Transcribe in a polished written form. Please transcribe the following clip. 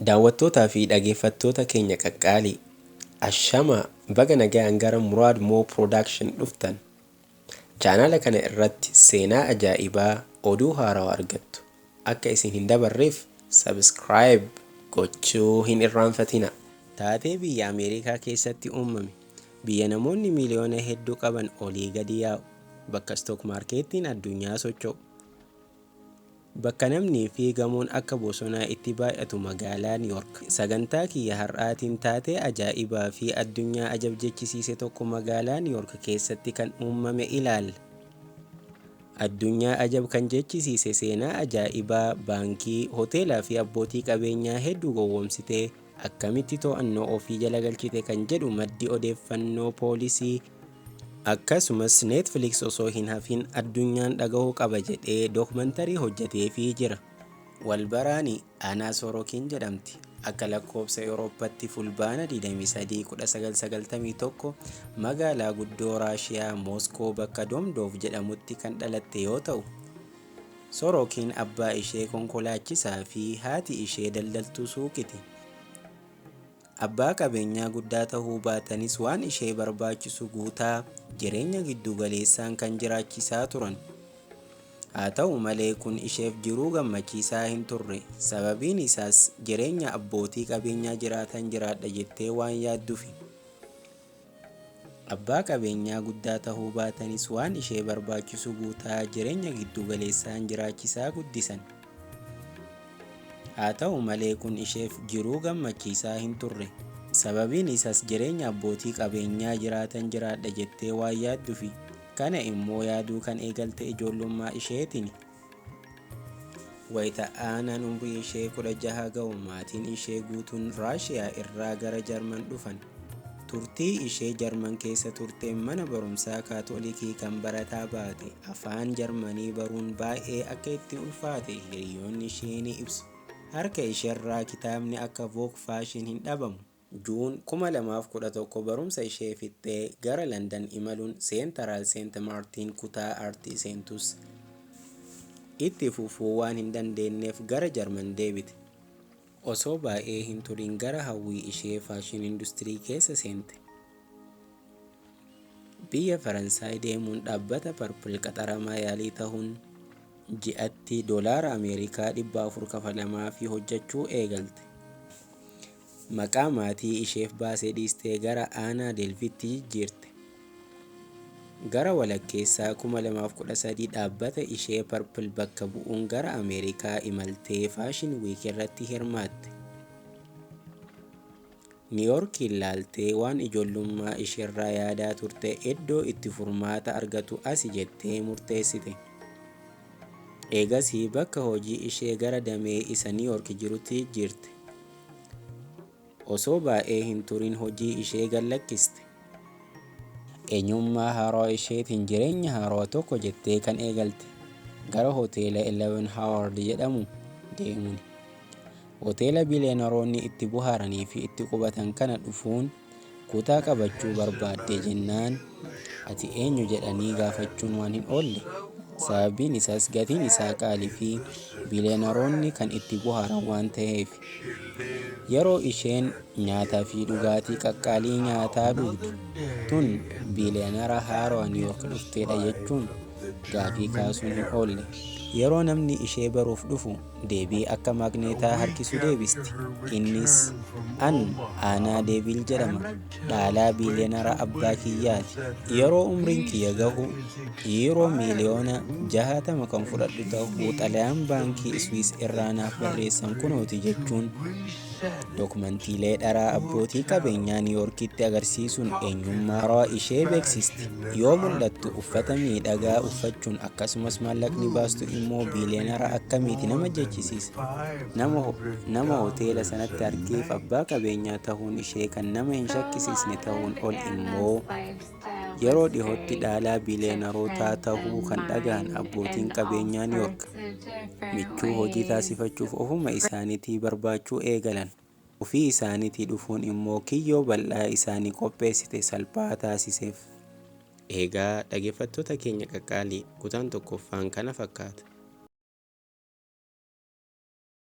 Daawwattootaa fi dhageeffattoota keenya qaqqaalii, Ashamaa! Baga nagayaan gara Muraad Mo Production dhuftan. Chaanaala kana irratti seenaa ajaa'ibaa, oduu haarawa argattu. Akka isin hin dabarreef subscribe gochuu hin irraanfatinaa. Taatee biyya Ameerikaa keessatti uummame, biyya namoonni miiliyoona hedduu qaban olii gadi yaa'u, bakka stock markeettiin addunyaa socho'u, Bakka namnii fi gamoon akka bosonaa itti baay'atu magaalaa Niiwork. Sagantaa kiyya har'aatiin taatee ajaa'ibaa fi addunyaa ajab jechisiise tokko magaalaa Niiwork keessatti kan uummame ilaalla. Addunyaa ajab kan jechisiise seenaa ajaa'ibaa baankii, hoteelaa fi abbootii qabeenyaa hedduu gowwoomsitee akkamitti to'annoo ofii jala galchite kan jedhu maddi odeeffannoo poolisii Akkasumas Netflix osoo hin hafin addunyaan dhagahuu qaba jedhee dookmantarii hojjateefii jira. Walbaraani Anaa Sorokin jedhamti. Akka lakkoofsa Eurooppatti Fulbaana 23, 1991 magaalaa guddoo Raashiyaa Mooskoo bakka Domdoov jedhamutti kan dhalatte yoo ta'u, Sorokin abbaa ishee konkolaachisaa fi haati ishee daldaltuu suuqiti. Abbaa qabeenyaa guddaa tahuu baatanis waan ishee barbaachisu guutaa jireenya giddu galeessaan kan jiraachisaa turan. Haa ta'u malee kun isheef jiruu gammachiisaa hin turre. Sababiin isaas jireenya abbootii qabeenyaa jiraatan jiraadha jettee waan yaaddufi. Abbaa qabeenyaa guddaa tahuu baatanis waan ishee barbaachisu guutaa jireenya giddu galeessaan jiraachisaa guddisan. Haa ta'u malee kun isheef jiruu gammachiisaa hin turre. Sababiin isas jireenya abbootii qabeenyaa jiraatan jiraadha jettee waan yaaddufi. Kana immoo yaaduu kan eegalte ijoollummaa isheetini. Wayita Aanaan umrii ishee 16 ga'u maatiin ishee guutuun Raashiyaa irraa gara Jarman dhufan. Turtii ishee Jarman keessa turteen mana barumsaa Kaatolikii kan barataa baate afaan Jarmanii baruun baay'ee akka itti ulfaate hiriyoonni ishee ni ibsu. Harka isheerraa kitaabni akka Vogue Fashion hin dhabamu. June 2011 barumsa ishee fixxee gara Landan imaluun Seentaraal Seent Maartiin kutaa Aartii seentus itti fufuu waan hin dandeenneef gara Jarman deebite. Osoo baay'ee hin turin gara hawwii ishee faashin industirii keessa seente. Biyya Faransaay deemuun dhaabbata Purple qaxaramaa yaalii tahuun ji'atti doolaara Ameerikaa 400 kafalamaafii hojjachuu eegalte. Maqaa maatii isheef baase dhiistee gara Aanaa Delvitti jijjiirte. Gara walakkeessaa 2013 dhaabbata ishee Purple bakka bu'uun gara Ameerikaa imaltee Fashion Week irratti hirmaatte. Niiwoorkiin laaltee waan ijoollummaa isheerraa yaadaa turte iddoo itti furmaata argatu asi jettee murteessite. Eegasii bakka hojii ishee gara damee isa Niiwoork jirutti jijjiirte. Osoo baay'ee hin turin hojii ishee gad lakkiste. Eenyummaa haarawaa isheetiin jireenya haarawaa tokko jettee kan eegalte gara hoteela Eleven Howard jedhamu deemuuni. Hoteela biliyeenaroonni itti bohaaranii fi itti qubatan kana dhufuun kutaa qabachuu barbaadde jennaan ati eenyu jedhanii gaafachuun waan hin oolle. Sababiin isaas gatiin isaa qaalii fi biliyeenaroonni kan itti bohaaran waan ta'eef. Yeroo isheen nyaataa fi dhugaatii qaqqaalii nyaataa dhugdu tun biliyeenara haarawaa Niiwoork dhufteedha jechuun gaafii kaasuun hin oolle. Yeroo namni ishee baruuf dhufu deebii akka maagneetaa harkisu deebisti. Innis an Aanaa Deeviil jedhama. Dhaalaa biliyeenara abbaa kiyyaati. Yeroo umriin kiyya gahu Yuuroo miiliyoona 60 kan fudhadhu tahuu xalayaan baankii Iswiis irraa naaf barreessan kunooti jechuun Dookmantiilee dharaa abbootii qabeenyaa Niiwoorkitti agarsiisuun eenyummaa haarawaa ishee beeksisti. Yoo mul'attu uffata miidhagaa uffachuun akkasumas maallaqni baastu immoo biiliyeenara akkamiiti nama jechisiisa. Nama hoteela sanatti argeef abbaa qabeenyaa tahuun ishee kan nama hin shakkisiisne tahuun ol immoo yeroo dhihootti dhaalaa biliyeenarootaa tahuu kan dhagahan abbootiin qabeenyaa Niiwoork michuu hojii taasifachuuf ofuma isaaniitii barbaachuu eegalan. Ofii isaaniitii dhufuun immoo kiyyoo bal'aa isaanii qopheessite salphaa taasiseef. Eegaa dhageeffattoota keenya qaqqaalii kutaan tokkoffaan kana fakkaata.